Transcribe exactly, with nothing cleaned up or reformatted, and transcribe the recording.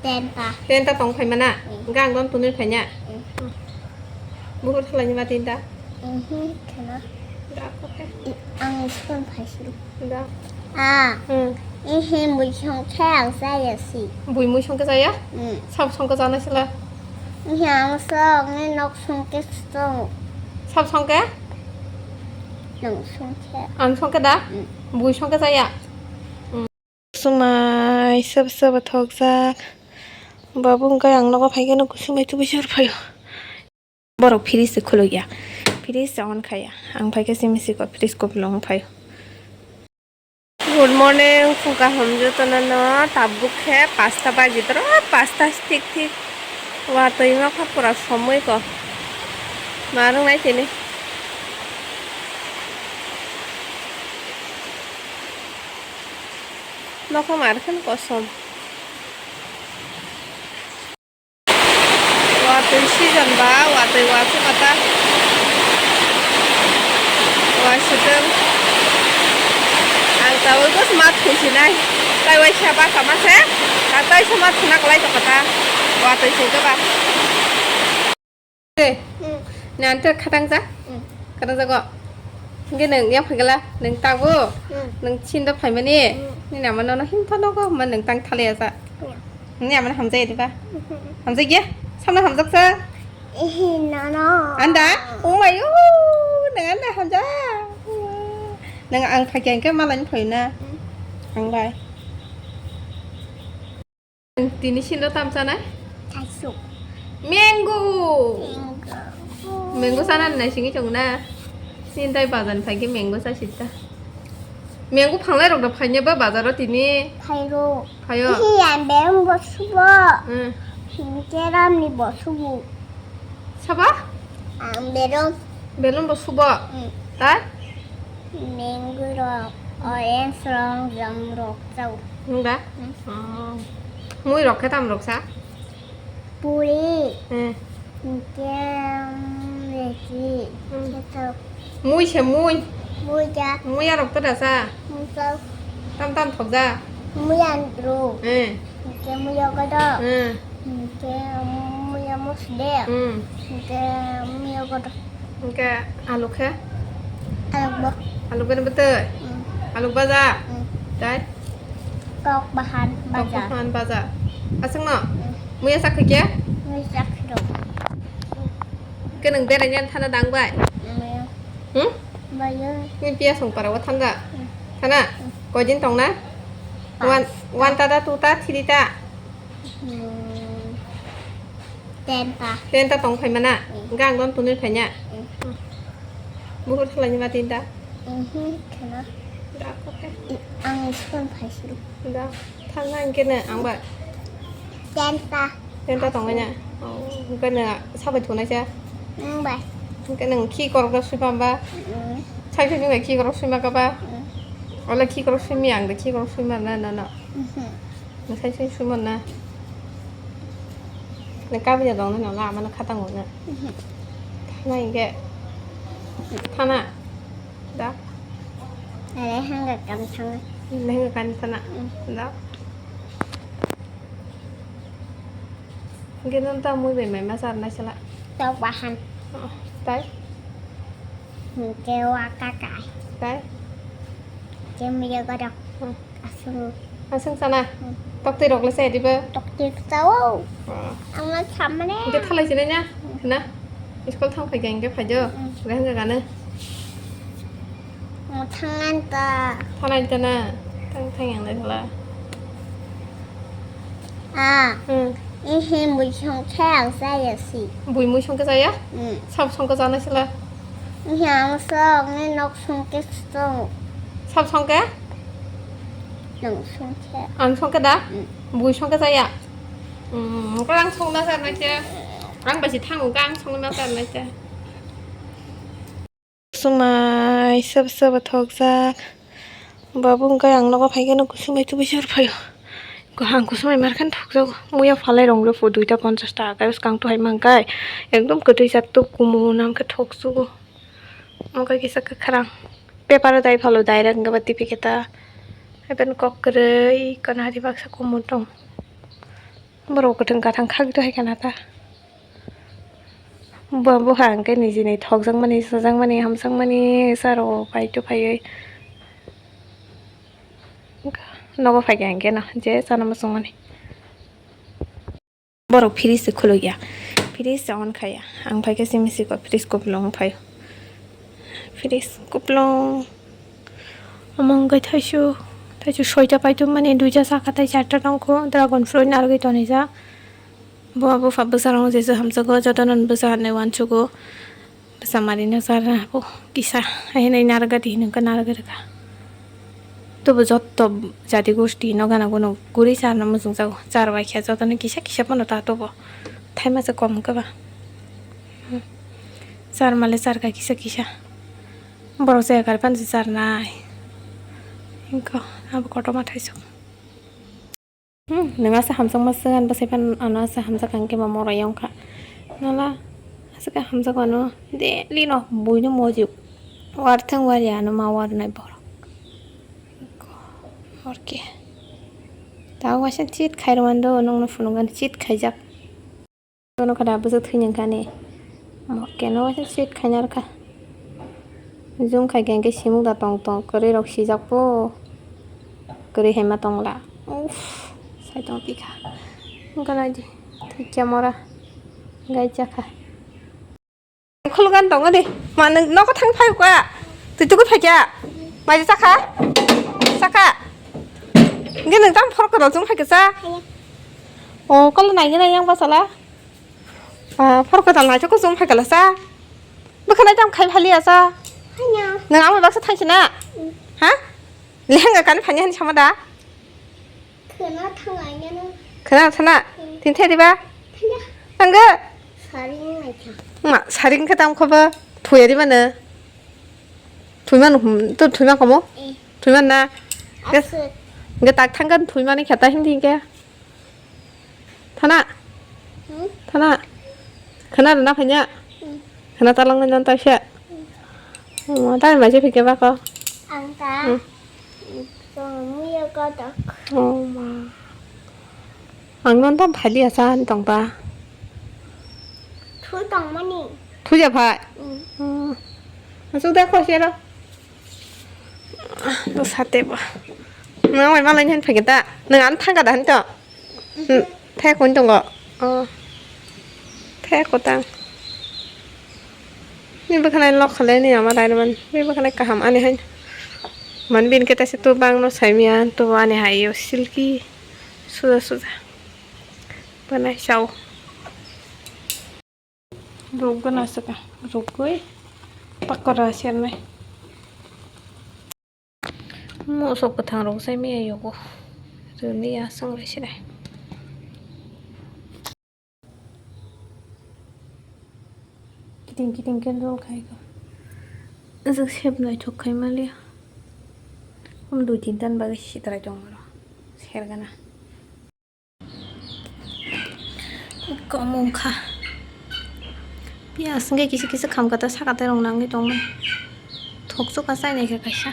Tenta. Tenta tong phaimana? Mm. Gang don tunui phaina? Mm. Bukur khlaini ma tinta? Mhm, khela. Da, okay. Ang school phaisiri. Da. Ah. Hmm. Ihi mui songkhe ang chaya si. Bui mui songkhe chaya? Hmm. Sab songkhe chana sila? Ihi ang song, ni nok songkhe song. Sab songkhe? Nong songkhe. Ang songkhe da? Hmm. Bui songkhe chaya? Hmm. Sumai sab sab thokjak. Babu wngkha ang nogo phaikhe no kusumai tubui se phaio. Borok fridge se khulukya. Fridge se on khaya. Ang phaikhe simi siko fridge kopilong phaio. Good morning, phung kaham jotono no. Tabuk khe pasta baji toro, pasta thik thik. Watwi nokha pura somoi ko. Marung nai tini. Nokha mar khan kosom. Watwi season ba, watwi wasu kata. Wasutwng. Ang tawi bus mat khusinai. Tai waisa ba kama se. Ta tai se mat khuna kalai to kata. Watwi singke ba. Eh, hmm. Nan ter khatang ja? Hmm. Khatang jago. Hingke nang yang phagala, nang tago. Hmm. Nang chinda phaimani. Hmm. Ni nama nono himtha nogo, ma nang tang thale asa. Hmm. Ni ama hamjai diba? Hmm. Hamjai ya? Samna hamjak sa? Eh, no, no. Anda? Oh my, oh, nang anda hamjak. Nang ang phagya hingke malai phai na. Hmm. Ang bai. Tini sino tam chanai? Thaichuk. Mango. Mango. Mango sana nai singwi chong na. Sini tai bazar phai khe mango sa sita. Mango phanglai rok da phai ba bazar o tini. Phairo. Phaio. Ihi ang berong bo subo. Hmm. Hingke ram ni bo subo. Sabo? Ang belum. Belum bo subo. Hmm. Tai? Mango rok, orange rok, jam rok chao. Nung da? Hmm. Oh. Mui rok khe tam rok sa? Puri. Hmm. Hingke, um, lechi. Hmm. Khe chao. Mui se mui. Mui ja. Mui arok to da sa? Mui chao. Tam tam thok ja. Mui andru. Hmm. Hingke mui yogo do. Hmm. Hingke muya mosde. Hmm. Hingke muya godo. Hingke alu khe? Alu bo. Alu bini bwtwi? Hmm. Alu baja? Hmm. Tai? Kok bahan baja. Kok bahan baja. Aswkno? Hmm. Muya sak khe? Muya sak khe do. Hingke nwng beraina thana dang bai? Hmm. Hmm? Bai. Ni piya song para wa thanda? Hmm. Thana? Hmm. Koi din tong na? Pas. One, one ta da, two ta, three ta? Hmm, ten ta. Ten ta tong phaimana? Mm. Gang don tunui phaina? Mm. Bukur khlaini ma tinta? Mhm, khela. Da, okay. Ang school phaisiri. Da, thangna hingke ne ang ba? Ten ta. Ten ta tong na? Oh, hingke ne sabai thunai sa? Mm, bai. Hingke nang khi korok da sui pamba? Mm. Sai sai nung khi korok sui ma ka ba? Mm. Ola khi korok sui mi ang da khi korok sui ma na, na, na. Mhm. Nang sai sai sui ma na. Nang kabi ya dong na, nang lama na khatang na. Mhm. Thana hingke. Thana. Da. Ale hanga kan thana. Nang hanga kan thana. Mm. Da. Hingke nang ta mui bai mai ma sar nai sala. Tok bahan. Oh, tai? Hingke wa kakai. Tai? Hingke mui ya godok. Hmm. Aswng. Aswng sana? Hmm. Toktwi rok le chaya dibo? Toktwi chao. Oh. Ang ma samane. Hingke thalai sinai na? Hmm. Na? School thang phai khe hingke phai do. Hmm. Hingke hingke gano. Ang thangan ta. Thalai ta na? Thang thang yang lai thala. Ah. Hmm. Ihi mui song khe ang chaya si. Bui mui song khe chaya? Hmm. Sab song khe chana sila? Ihi ang song, ni nok song khe song. Sab song khe? Nong song khe. Ang song khe da? Hmm. Bui song khe chaya? Hmm, ang song na sar nai khe. Ang bai si thango, ang song na sar nai khe. Sumai sab sab thokjak. Babu wngkha ang nogo phaikhe no kusumai tubui se phaio. Ang kusumai mar khe thokjago. Muya phalai rong le pho duita ponchash taka khe bwskang tu hai mankhe ekdom kwtwi jak tuk kumu nam khe thoksugo. Wngkha kisa kwkhwrang. Paper o dai phalo direct wngkha ba tipi khe ta. Haikhe kok kwrwi kanari baksa kumu tong. Borok kwthwng kathang khak to hai khana ta. Bo, bo ha hwnkhe nijini thokjakmani, chajakmani, hamjakmani, charo paito phaiwi. Nogo phaikha hwnkhe no, je chana muchungmani. Borok fridge se khulukya, fridge se on khaya. Ang phaikhe simi siko fridge kupulung phai. Fridge kupulung. Omo hwnkhe thaisu, thaisu soita paitokmani, duita chakha tei charta tongkho. Dragon fruit narwgwi tonijak. Bo bupha bwsarokno jesu hamjakgo, jotono bwsa hinwi uansugo. Bwsa mari no char na bo kisa, hai hinwi narwk gadi hinwi narwk rwkha. Tobo jotto jati gosti no gana gunu guri charna muchungjago. Char bai khe jotono kisa kisa phano ta tobo. Thaima se kom wngkha ba. Char male char kha kisa kisa. Borok chaya kari phano se charnai. Hinko abo kotorma thaisok. Hmm, nwng asa hamjakma swkang bwsai phano ano asa hamjak ang khe ma mora yong kha. Nala aswk hamjak ano daily no buino moji warthang wari ano ma warnai borok. Morke. Tao waisa cheat khai rwmando nwngno phunukgani cheat khaijak. Bono kada bwswk thwini wngkha ni. Morke no waisa cheat khaina rwkha. Zoom khai khe hwnkhe simuk da tong tong kwrwi rok sijak po. Kwrwi hai ma tongla. Uff, sai tong tikha. Wngkha nai di. Thikya mora. Gai chakha. Khulgan tongo di. Ma nwng nogo thang phai kwa. Twi tugui phaikya. Mai chakha. Chakha. Nge nwng tam phor kwtal chung phaikya cha. O kol nai nge nai yang basala. Ah, phor kwtal nai chukhu chung phaikya la cha. Bwkha nai tam khai phali ya cha. Nwng amai baksa thang sina. Ha? Lehenga kani phani hani sama da. Khwna thanglai nano. Khwna thana? Hmm. Tin thai diba? Thana. Anggo? Sari nai tha. Ma, sari wngkha tam khobo. Thuya diba no? Thuiman, hmm, to thuiman komo? Eh. Thuiman na? Aswk. Ge tak thangkan thuimani khata hindi ke. Thana? Hmm? Thana? Khwna rwna phainya? Hmm. Khwna talang nai non taisa? Hmm. Oh, tani maise phikhe bako? Ang ta? Hmm. Tong muya kotok. Oh, ma. Ang non tam phali asa tong ta? Thu tong mani. Thu ja phai? Hmm. Oh. Asuk da ko sero. To sate ba. Nang mai malai nang phikhe ta? Nang an thangka da han to? Hmm, thai kung tongo. Oh. Thai ko tang. Ni bwkhanai lok khalai ni ama dai man. Ni bwkhanai kaham ani hai. Man bin khe taisa to bang no sai miya to ani hai yo silky suja suja. Bana sao. Rukgo na saka. Rukgoi pakora sernai. Mosok kwthang rok sai maya yogo. Rwliya swnglai sirai. Kiting kiting candle khai ko. Ajak sep naithok khai maliya. Om dui tin tan bagwi sitrai tong aro. Sergana. Kom wngkha. Piyas hwnkhe kisa kisa khamkha ta saka tei rok nangwi tongmani. Thokchukha chainai khe kaisa.